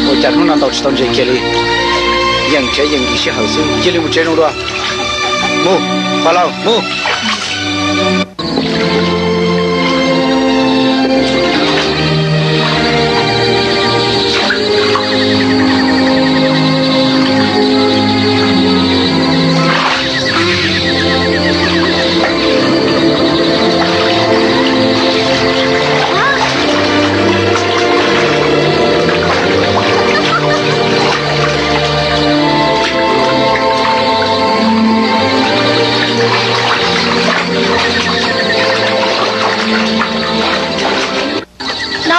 Ua cas hnub no ntaus tsis tau ntses kiag li? Yeej nrhiav yeej nkim sij hawm xwb, cia li mus tsev zoo dua. Mus, Paj Lauj, mus. No.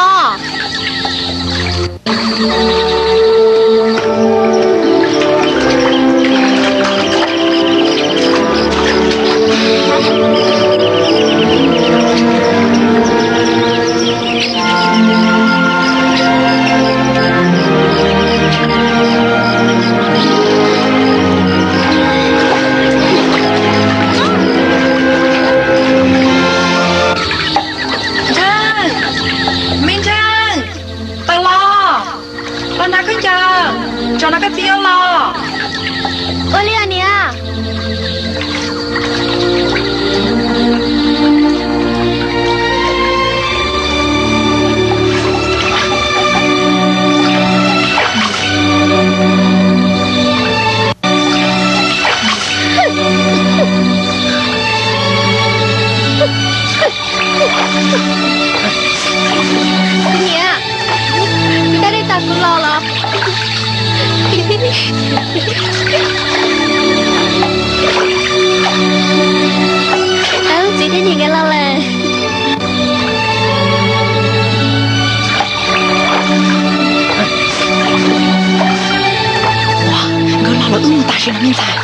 Ntseeg, me ntseeg, tawm los, los nrog koj caw, tsam no koj txiv yuav los. Ua li os niam. Kuv niam, koj dej tas kuv los los? Txiv thiab niam nkawd los lawm. Nkawd los lawm, wb mus tam sim no me ntxhais.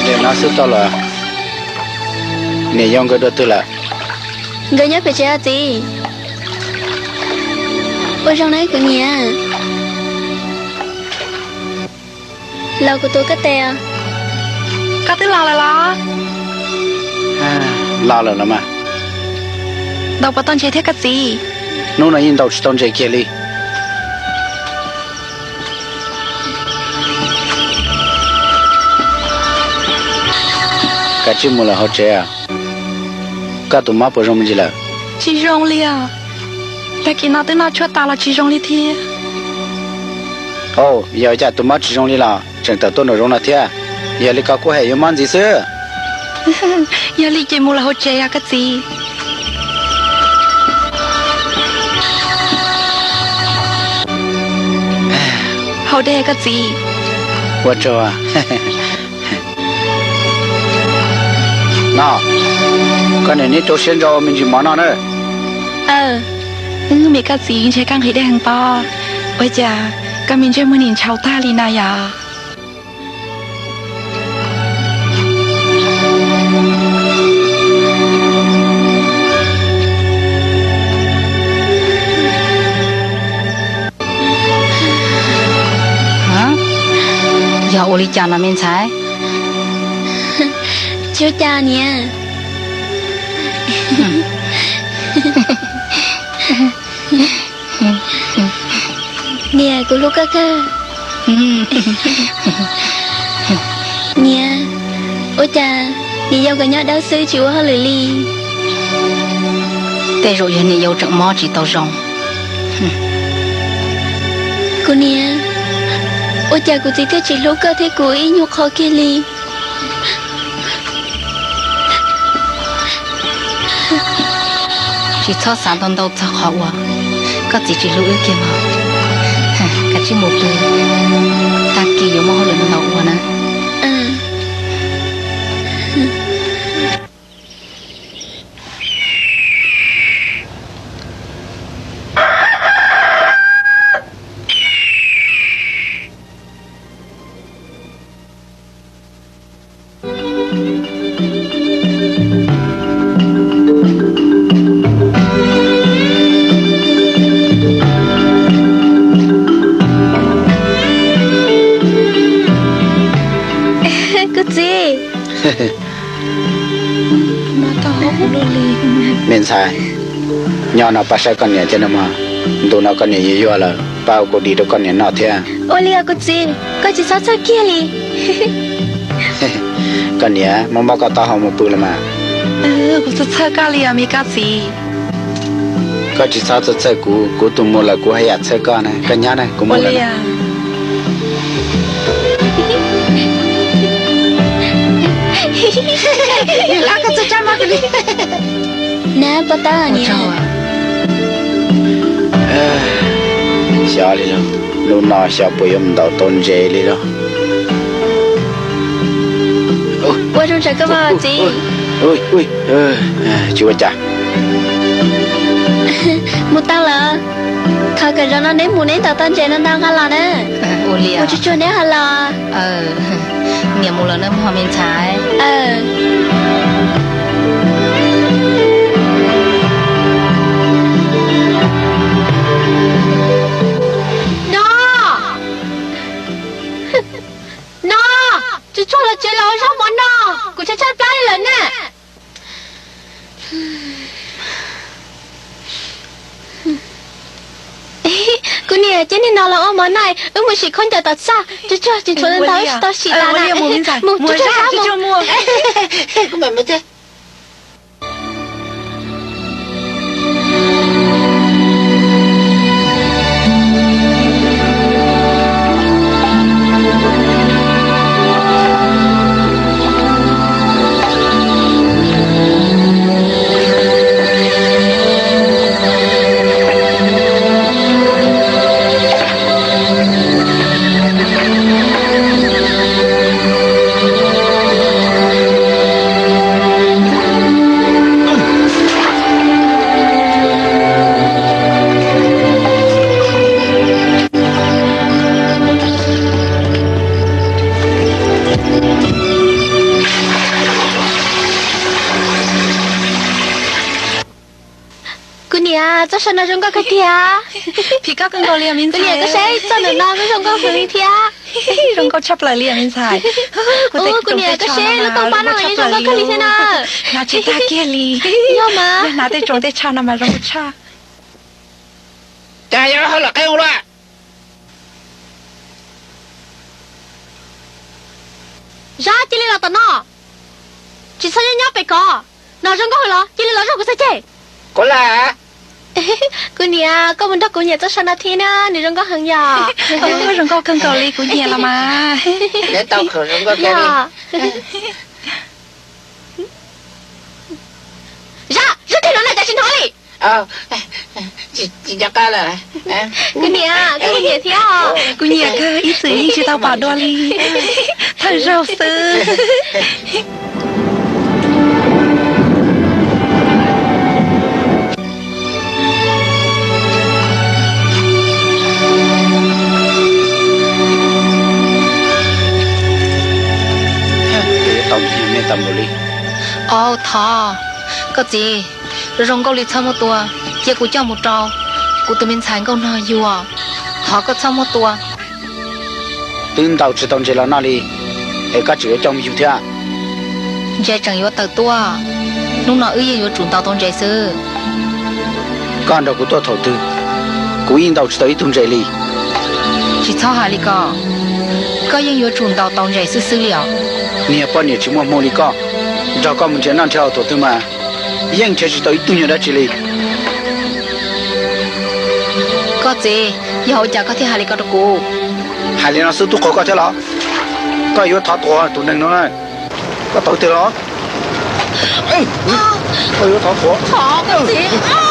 Nim no xwb tau los, niam yau nkawd dua twg lawm? Nkawd nyob pem tsev os txiv. Ua zoo nawb kuv niam. Los kuv tus koj tes os. Koj twb los lawm los? Los lawm los mas. Ntaus puas tau ntses thiab koj txiv? Hnub no yeej ntaus tsis tau ntses kiag li. Kav tsij mus lawm hauv tsev. Koj tus mob puas zoo me ntsis lawm? Tsis zoo li os. Tag kis no twb noj tshuaj tas los tsis zoo li thiab. Au, yog cas tus mob tsis zoo li los tseem tawm tuaj nraum zoov no thiab? Yog li koj kuj hais yuav mob ntxiv xwb. Yog li ces mus lawm hauv tsev os koj txiv. Haus dej koj txiv. Ua tsaug. No, koj niam neb rau siab ntso ua me ntsis mov noj na. Aw, me koj txiv ntshe koj nqhis dej heev pob. Ua cas koj me ntsej muag nim ntshaus tag li na yom? Yog ua li cas no me ntxhais? Tsis ua cas niam. Niam, kuv hlub koj kawg. Niam, ua cas niam yau nkawd nyob dawb xwb tsis ua hauj lwm li? Tej zaum yog niam yau tseem mob tsis tau zoo. Kuv niam, ua cas kuv txiv thiaj tsis hlub koj thiab kuv ib nyuag qho kiag li? Tsis txhob xav ntau ntau txog qhov uas koj txiv tsis hlub wb kiag mog. Kav tsij mus pw, tag kis yuav muaj hauj lwm ntau ntau ua na. Kuv txiv. Me ntxhais, nyob no pab saib koj niam thiab no mog. Ntu no koj niam yuag yuag lawm, pab ua kuv di rau koj niam noj thiab. Ua li os kuv txiv, koj tsis txhob txhawj kiag li. Koj niam muab mob koj taub hau mus pw los mas. Kuv txhob txhawj koj li os me koj txiv. Koj tsis txhob txhawj txhawj kuv, kuv tus mus lawm kuv haj yam txhawj koj na. Koj nyob na, kuv mus lawm. Xyov li lauj, hnub no xyov puas yuav mus ntaus tau ntses li lauj. Ua zoo tsaws koj mas txiv. Tsis ua cas. Mus tau lawm. Thov kom zaum no neb mus neb ntaus tau ntses no ntau nqa los na. Mus tsuag tsuag neb ho los. Niam mus lawm na mog me ntxhais. No, no, tsuag tsuag los tsev los ua zaub mov noj, kuv tshaib tshaib plab li lawm na. Kuv niam, cia niag no los ua mov noj, wb mus sim khaub ncaws tom txaj, tsuag tsuag tsis tshuav ntau wb tsis tau sim tas na. Mus tsuag tsuag sab mus. Kuv niam, txoj saw no zoo nkauj kawg tiag. Phim koj kawg nkaus li me ntxhais. Kuv niam, koj saib txoj ntawm no kuj zoo nkauj heev li thiab. Zoo nkauj tshaj plaws li me ntxhais. Kuv niam, koj saib lub tooj pab no zoo nkauj kawg li thiab na. Hnav tsis tag kiag li. Yog mas. Yog hnav tej tsoos tej tsho no mas zoo nkauj tshaj. Cas yog hauj lwm qeeb ua luaj. Zab, cia li los tom no. Tsis txhob nyob nyob pem ko. No zoo nkauj heev los cia li los zog kuv txhais ceg. Kuv lam. Kuv niam, koj mus nrog kuv nyiam txoj saw no thiab na, nws zoo nkauj heev yom. Zoo nkauj kawg nkaus li kuv nyiam los mas. Neb tau khaum zoo nkauj kawg li. Zab, zab, tej no na cas tsis hnov li. Tsis nco qab lawm. Kuv niam, koj nyiam thiab. Kuv nyiam kawg, ib txwm yeej tsis tau pom dua li. Thawj zaug xwb. Tau me tau npaum li. Au thov, koj txiv, zoo nkauj li txhob muab tua, cia kuv coj mus rau kuv tus me ntxhais nkauj nog yug. Thov koj txhob muab tua. Twb ntaus tsis tau ntses los noj li, es koj tseem yuav coj mus yug thiab? Ntses tseem yuav tawm tuaj, hnub no wb yeej yuav tsum ntaus tau ntses xwb. Koj nrog kuv tuaj thaum twg, kuv yeej ntaus tsis tau ib tug ntses li. Tsis txhob hais li ko, koj yeej yuav tsum ntaus tau ntses xwb xwb li os. Niag poj niam tsis muaj hmoo li koj, nrog koj mus nrhiav noj nrhiav haus thaum twg mas yeej nrhiav tsis tau ib tug nyuag dab tsi li. Koj txiv, yog ua cas koj thiaj hais li ko rau kuv? Hais li no xwb twb qhuas koj thiab los? Koj yuav thov tuag tus neeg no na, koj tau tiag los? Koj yuav thov tuag. Thov koj txiv.